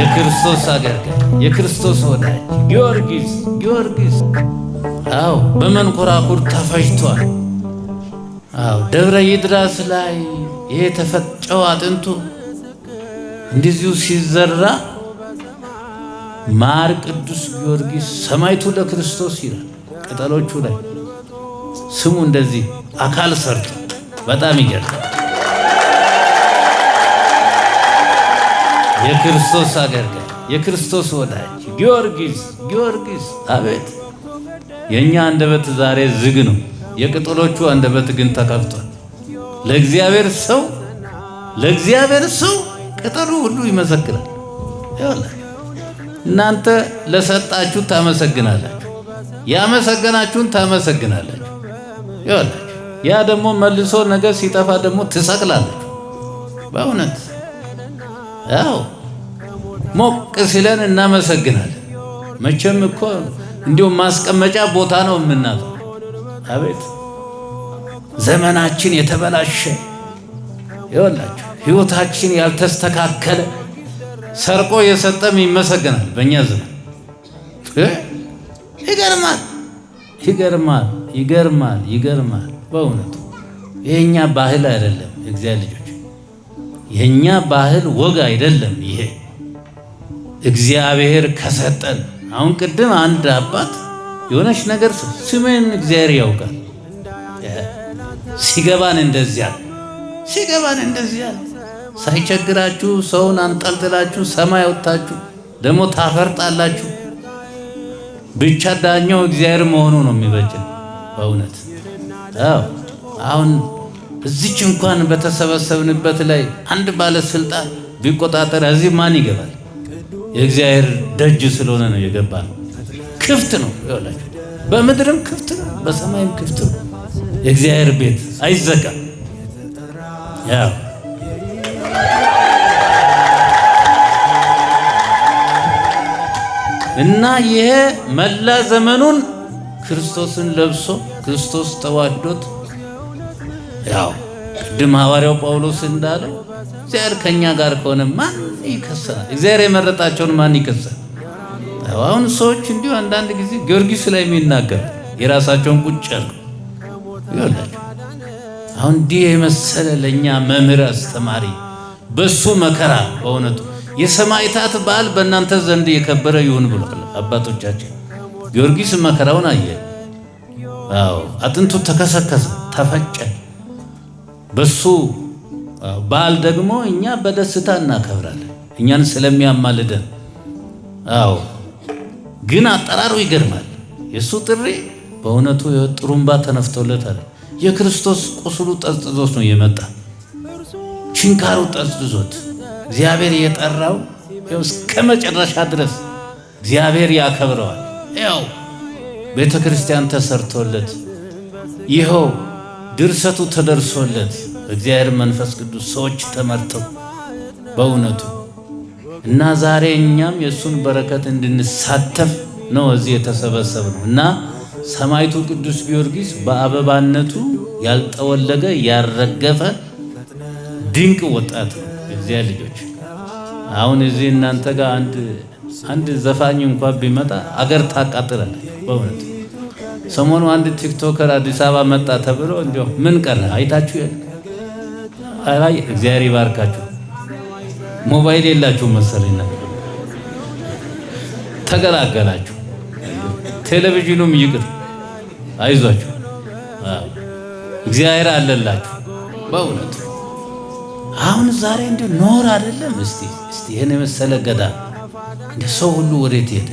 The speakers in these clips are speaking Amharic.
የክርስቶስ አገልጋይ፣ የክርስቶስ ወዳጅ ጊዮርጊስ ጊዮርጊስ። አዎ፣ በመንኮራኩር ተፈጅቷል። አዎ፣ ደብረ ይድራስ ላይ ይሄ የተፈጨው አጥንቱ እንደዚሁ ሲዘራ ማር ቅዱስ ጊዮርጊስ ሰማዕቱ ለክርስቶስ ይላል። ቅጠሎቹ ላይ ስሙ እንደዚህ አካል ሰርቶ በጣም ይገርማል። የክርስቶስ አገልጋይ፣ የክርስቶስ ወዳጅ ጊዮርጊስ ጊዮርጊስ። አቤት፣ የኛ አንደበት ዛሬ ዝግ ነው። የቅጠሎቹ አንደበት ግን ተከፍቷል። ለእግዚአብሔር ሰው፣ ለእግዚአብሔር ሰው ቅጠሉ ሁሉ ይመሰክራል። ይኸውላችሁ፣ እናንተ ለሰጣችሁ ታመሰግናላችሁ፣ ያመሰገናችሁን ታመሰግናላችሁ። ይኸውላችሁ፣ ያ ደግሞ መልሶ ነገ ሲጠፋ ደግሞ ትሰቅላላችሁ። በእውነት ያው ሞቅ ሲለን እናመሰግናለን። መቼም እኮ እንዲሁም ማስቀመጫ ቦታ ነው የምናጣው። አቤት፣ ዘመናችን የተበላሸ፣ ይኸውላችሁ፣ ህይወታችን ያልተስተካከለ፣ ሰርቆ የሰጠም ይመሰገናል። በእኛ ዘመን ይገርማል፣ ይገርማል፣ ይገርማል፣ ይገርማል። በእውነቱ የእኛ ባህል አይደለም። እግዚአብሔር ልጆች፣ የእኛ ባህል ወግ አይደለም ይሄ። እግዚአብሔር ከሰጠን፣ አሁን ቅድም አንድ አባት የሆነች ነገር ስሜን እግዚአብሔር ያውቃል። ሲገባን እንደዚያ፣ ሲገባን እንደዚያ፣ ሳይቸግራችሁ ሰውን አንጠልጥላችሁ ሰማይ ወጥታችሁ ደግሞ ታፈርጣላችሁ። ብቻ ዳኛው እግዚአብሔር መሆኑ ነው የሚበጀን በእውነት። አዎ፣ አሁን እዚች እንኳን በተሰበሰብንበት ላይ አንድ ባለስልጣን ቢቆጣጠር እዚህ ማን ይገባል? የእግዚአብሔር ደጅ ስለሆነ ነው የገባ ነው። ክፍት ነው። ይኸውላችሁ፣ በምድርም ክፍት ነው፣ በሰማይም ክፍት ነው። የእግዚአብሔር ቤት አይዘጋም። ያው እና ይሄ መላ ዘመኑን ክርስቶስን ለብሶ፣ ክርስቶስ ተዋህዶት፣ ያው ቅድም ሐዋርያው ጳውሎስ እንዳለው እግዚአብሔር ከኛ ጋር ከሆነ ማን ይከሰናል? እግዚአብሔር የመረጣቸውን ማን ይከሳል? አሁን ሰዎች እንዲሁ አንዳንድ ጊዜ ጊዮርጊስ ላይ የሚናገር የራሳቸውን ቁጭ ያሉ ይኸውላችሁ። አሁን እንዲህ የመሰለ ለእኛ መምህር አስተማሪ፣ በሱ መከራ፣ በእውነቱ የሰማዕታት በዓል በእናንተ ዘንድ የከበረ ይሁን ብሏል አባቶቻችን። ጊዮርጊስ መከራውን አየ። አዎ፣ አጥንቱ ተከሰከሰ፣ ተፈጨ። በሱ በዓል ደግሞ እኛ በደስታ እናከብራለን፣ እኛን ስለሚያማልደን። አዎ፣ ግን አጠራሩ ይገርማል። የእሱ ጥሪ በእውነቱ ጥሩምባ ተነፍቶለታል። የክርስቶስ ቁስሉ ጠዝጥዞት ነው የመጣ፣ ችንካሩ ጠዝጥዞት እግዚአብሔር የጠራው እስከ መጨረሻ ድረስ እግዚአብሔር ያከብረዋል። ያው ቤተ ክርስቲያን ተሰርቶለት፣ ይኸው ድርሰቱ ተደርሶለት፣ እግዚአብሔር መንፈስ ቅዱስ ሰዎች ተመርጠው በእውነቱ እና ዛሬ እኛም የእሱን በረከት እንድንሳተፍ ነው እዚህ የተሰበሰብነው። እና ሰማዕቱ ቅዱስ ጊዮርጊስ በአበባነቱ ያልጠወለገ፣ ያልረገፈ ድንቅ ወጣት ነው። እግዚአብሔር ልጆች፣ አሁን እዚህ እናንተ ጋር አንድ አንድ ዘፋኝ እንኳን ቢመጣ አገር ታቃጥላለች። በእውነት ሰሞኑ አንድ TikToker አዲስ አበባ መጣ ተብሎ እንዲያው ምን ቀረ አይታችሁ? አይ፣ እግዚአብሔር ይባርካችሁ። ሞባይል የላችሁ መሰለኝ፣ ተገላገላችሁ። ቴሌቪዥኑም ይቅር፣ አይዟችሁ፣ እግዚአብሔር አለላችሁ። በእውነቱ አሁን ዛሬ እንዲ ኖር አይደለም። እስቲ እስቲ ይህን የመሰለ ገዳም እንደ ሰው ሁሉ ወዴት ሄደ?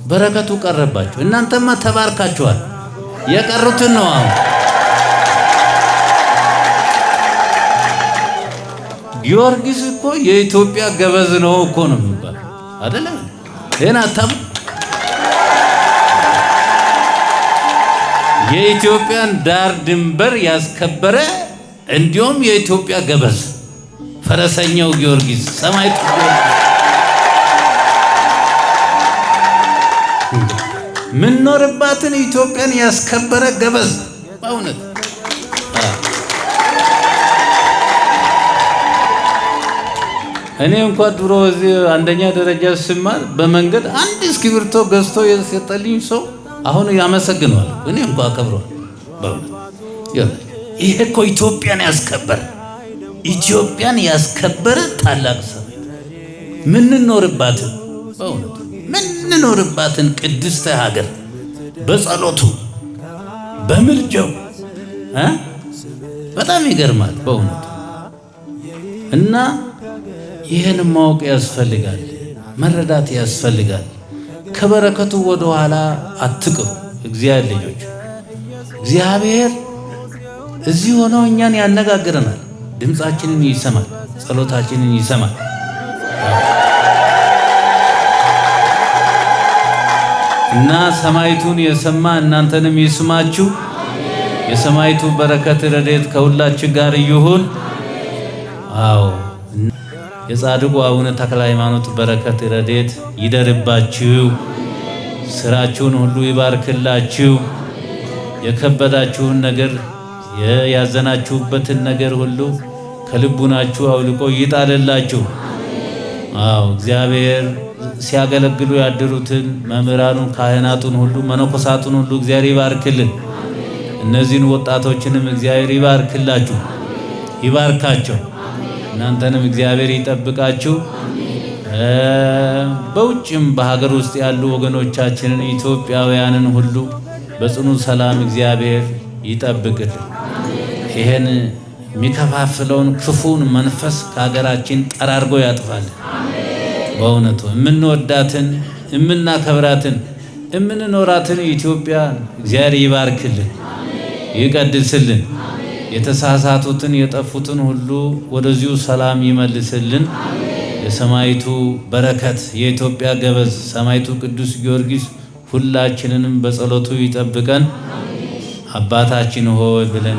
በረከቱ ቀረባችሁ። እናንተማ ተባርካችኋል። የቀሩትን ነው አሁን። ጊዮርጊስ እኮ የኢትዮጵያ ገበዝ ነው እኮ ነው የሚባለው፣ አይደለም? ይሄን አታም የኢትዮጵያን ዳር ድንበር ያስከበረ፣ እንዲሁም የኢትዮጵያ ገበዝ ፈረሰኛው ጊዮርጊስ፣ ሰማዕቱ ጊዮርጊስ፣ ምንኖርባትን ኢትዮጵያን ያስከበረ ገበዝ በእውነት። እኔ እንኳን ድሮ እዚህ አንደኛ ደረጃ ስማር በመንገድ አንድ እስክሪብቶ ገዝቶ የሰጠልኝ ሰው አሁን ያመሰግነዋል። እኔ እንኳን አከብረዋል። በእውነት ይሄ እኮ ኢትዮጵያን ያስከበረ ኢትዮጵያን ያስከበረ ታላቅ ሰው ምንኖርባትን በእውነቱ ምንኖርባትን ቅድስተ ሀገር በጸሎቱ በምልጃው በጣም ይገርማል በእውነቱ። እና ይህን ማወቅ ያስፈልጋል፣ መረዳት ያስፈልጋል። ከበረከቱ ወደ ኋላ አትቅሩ። እግዚአብሔር ልጆች፣ እግዚአብሔር እዚህ ሆኖ እኛን ያነጋግረናል። ድምፃችንን ይሰማል፣ ጸሎታችንን ይሰማል። እና ሰማይቱን የሰማ እናንተንም ይስማችሁ። የሰማይቱ በረከት ረድኤት ከሁላችን ጋር ይሁን። አዎ፣ የጻድቁ አቡነ ተክለ ሃይማኖት በረከት ረድኤት ይደርባችሁ። ስራችሁን ሁሉ ይባርክላችሁ። የከበዳችሁን ነገር የያዘናችሁበትን ነገር ሁሉ ከልቡናችሁ አውልቆ ይጣልላችሁ። አዎ፣ እግዚአብሔር ሲያገለግሉ ያደሩትን መምህራኑን፣ ካህናቱን ሁሉ፣ መነኮሳቱን ሁሉ እግዚአብሔር ይባርክልን። እነዚህን ወጣቶችንም እግዚአብሔር ይባርክላችሁ፣ ይባርካቸው። እናንተንም እግዚአብሔር ይጠብቃችሁ። በውጭም በሀገር ውስጥ ያሉ ወገኖቻችንን ኢትዮጵያውያንን ሁሉ በጽኑ ሰላም እግዚአብሔር ይጠብቅልን። ይሄን የሚከፋፍለውን ክፉን መንፈስ ከሀገራችን ጠራርጎ ያጥፋልን። በእውነቱ የምንወዳትን፣ የምናከብራትን፣ የምንኖራትን ኢትዮጵያ እግዚአብሔር ይባርክልን፣ ይቀድስልን። የተሳሳቱትን የጠፉትን ሁሉ ወደዚሁ ሰላም ይመልስልን። የሰማይቱ በረከት የኢትዮጵያ ገበዝ ሰማይቱ ቅዱስ ጊዮርጊስ ሁላችንንም በጸሎቱ ይጠብቀን። አባታችን ሆይ ብለን